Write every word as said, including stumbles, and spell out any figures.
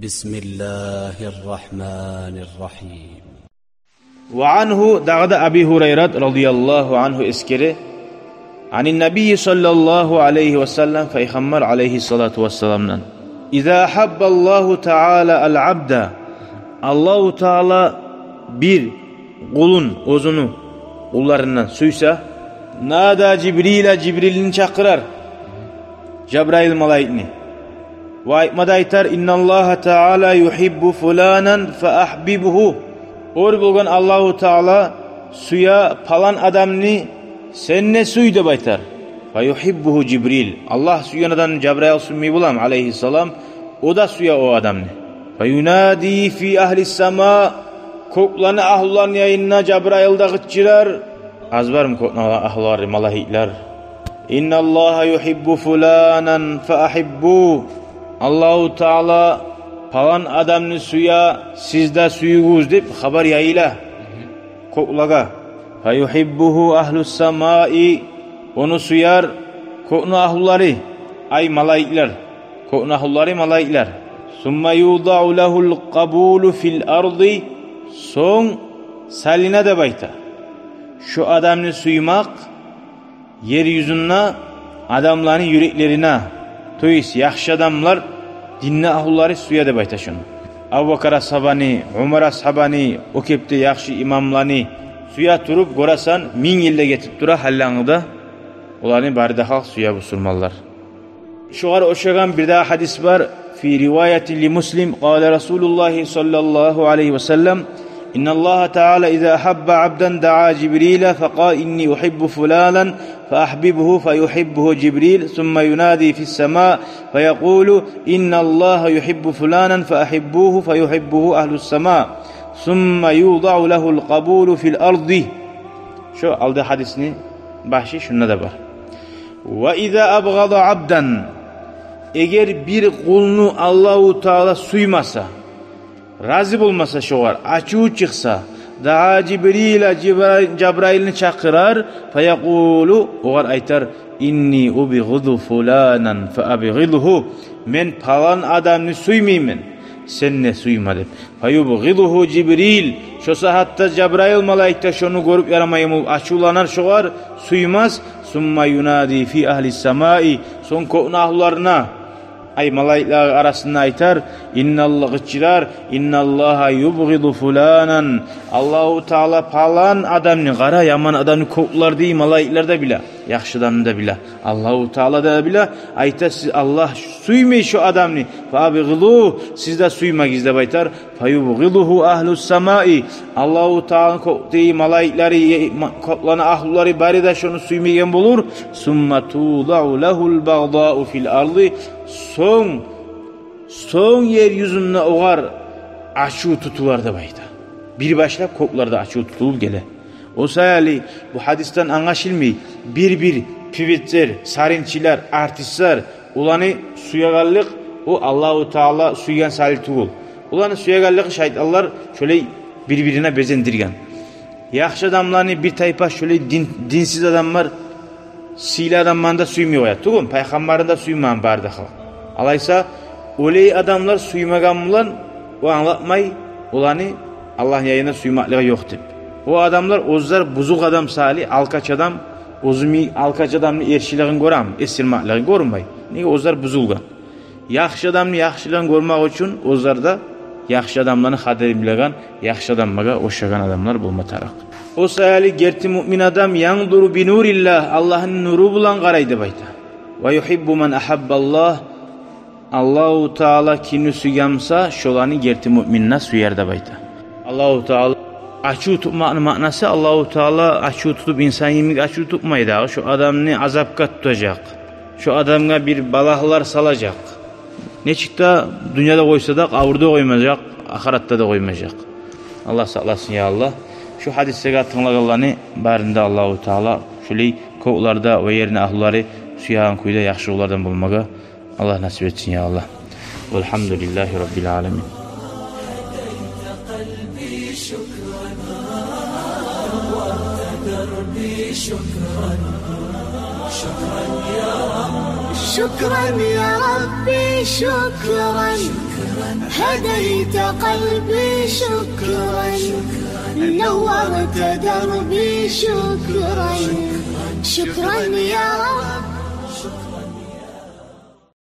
بسم الله الرحمن الرحيم. وعنه, дагъы да Аби Гьурайрат радияллагьу ангьу эсгере, عن النبي صلى الله عليه وسلم, Пайхаммар алайгьиссалату вассаламдан: إذا أحب الله تعالى العبد, Аллагьу Таала бир къулун, оьзюню къулларындан сюйсе, نادى جبريل, Жибрилни чакъырар, Жабрайыл малайикни. Ва айтма да айтар: إن الله تعالى يحب فلانا فأحببه. Оьр болгъан Аллагьу Таала сюе палан адамны, сен де сюй деп айтар. فيحبه جبريل. Аллагь сюйген адамны Жабрайыл сюймей боламы, алайгьиссалам, о да сюе о адамны. فينادي في أهل السماء. Кёклени агьлуларыны янында Жабрайыл да къычырар. Аз бармы кёкню агьлулары, малайиклер? إن الله يحب فلانا فأحبوه. Аллагьу Таала палан адамны сюе, сиз де сююгюз деп хабар яйыла кёклеге. فيحبه أهل السماء. Ону сюер кёкню агьлулары, ай, малайиклер. Кёкню агьлулары, малайиклер. ثم يوضع له القبول في الأرض. Сонг салына деп айта шо адамны сюймек ер юзюнде адамланы юреклерине, то есть яхшы адамлар, динни агьлулары сюе деп айта шону. Абубакар асгьабаны, Умар асгьабаны, о кепде яхшы имамланы сюе туруп, гёресен, минг йыл да гетип тура, гьаллангыда оланы бары да халкъ сюе, бусурманлар. Шогъар ошагъан бир дагъы гьадис бар. في رواية لمسلم قال رسول الله صلى الله عليه وسلم: إن الله تعالى إذا أحب عبدا دعا جبريل فقال: إني أحب فلانا فأحببه، فيحبه جبريل، ثم ينادي في السماء فيقول: إن الله يحب فلانا فأحبوه، فيحبه أهل السماء، ثم يوضع له القبول في الأرض. Шо алда гьадисни башы шунда да бар. وإذا أبغض عبدا, эгер бир къулну Аллагьу Таала сюймесе, рази болмаса шогъар, ачуву чыкъса, دعا جبريل, Жабра-, Жабрайылны чакъырар, فيقول, огъар айтар: إني أبغض فلانا فأبغضه, мен палан адамны сюймеймен, сен де сюйме деп. فيبغضه جبريل, шо сагьатда Жабрайыл малайик де шону гёрюп ярамайгъан болуп ачувланар шогъар, сюймес. ثم ينادي في أهل السماء, сонг кёкню агьлуларына, ай, малайиклер арасында айтар, إن الله, къычырар: إن الله يبغض فلانا, Аллагьу Таала палан адамны, къара, яман адамны кёклер дей, малайиклер де биле, яхшы адамны да биле, Аллагьу Таала да биле, айта: сиз, Аллагь сюймей шо адамны, فأبغضوه, сиз де сюймегиз деп айтар. فيبغضه أهل السماء, Аллагьу Тааланы кёкдеги малайиклери, е-, ма-, кёклени агьлулары бары да шону сюймейген болур. ثم توضع له البغضاء في الأرض, сонг, сонг ер юзюнде огъар ачув тутулар деп айта. Бир башлап кёклерде ачув тутулуп геле. О саялы бу гьадисден англашылмай, бир-бир певецлер, сарынчылар, артистлер, оланы сюегенлик, о Аллагьу Таала сюйген саялы тюгюл. Оланы сюегенлик шайтанлар шолай бир-бирине безендирген. Яхшы адамланы бир тайпа шолай дин, динсиз адамлар сыйлы адамланы да сюймей къоя. Тюгюл, пайхаммарны да сюймейген бары да халкъ. Алайса, олай адамлар сюймеген булан о англатмай оланы Аллагьны янында сюймеклиги ёкъ деп. О адамлар оьзлер бузукъ адам саялы, алкъач адам, оьзюмю алкъач адамны эрчилигин гёреми, эсирмеклигин гёрмей. Неге? Оьзлер бузулгъан. Яхшы адамны яхшылыгъын гёрмек учун оьзлер де яхшы адамланы къадирин билеген, яхшы адамлагъа ошагъан адамлар болма тарыкъ. О саялы герти муъмин адам ينظر بنور الله, Аллагьны нуру булан къарай деп айта. ويحب من أحب الله, Аллагьу Таала кимни сюйген буса, шоланы герти муъмин де сюер деп айта. Аллагьу Таала ачув тутмакъны маънасы, Аллагьу Таала ачув тутуп, инсан йимик ачув тутмай дагъы. Шо адамны азапгъа тутажакъ. Шо адамгъа бир балагьлар салажакъ. Нечик де дюньяда къойса да, къабурда къоймажакъ, ахыратда да къоймажакъ. Аллагь сакъласын, я Аллагь. Шу гьадислеге тынглагъанланы барын да Аллагьу Таала шулай кёклерде ва ерни агьлулары сюеген кюйде яхшы къуллардан болмагъа Аллагь насип этсин, я Аллагь. والحمد لله رب العالمين. شكرا يا ربي، شكرا. هديت قلبي، شكرا. نورت دربي، شكرا. شكرا يا رب.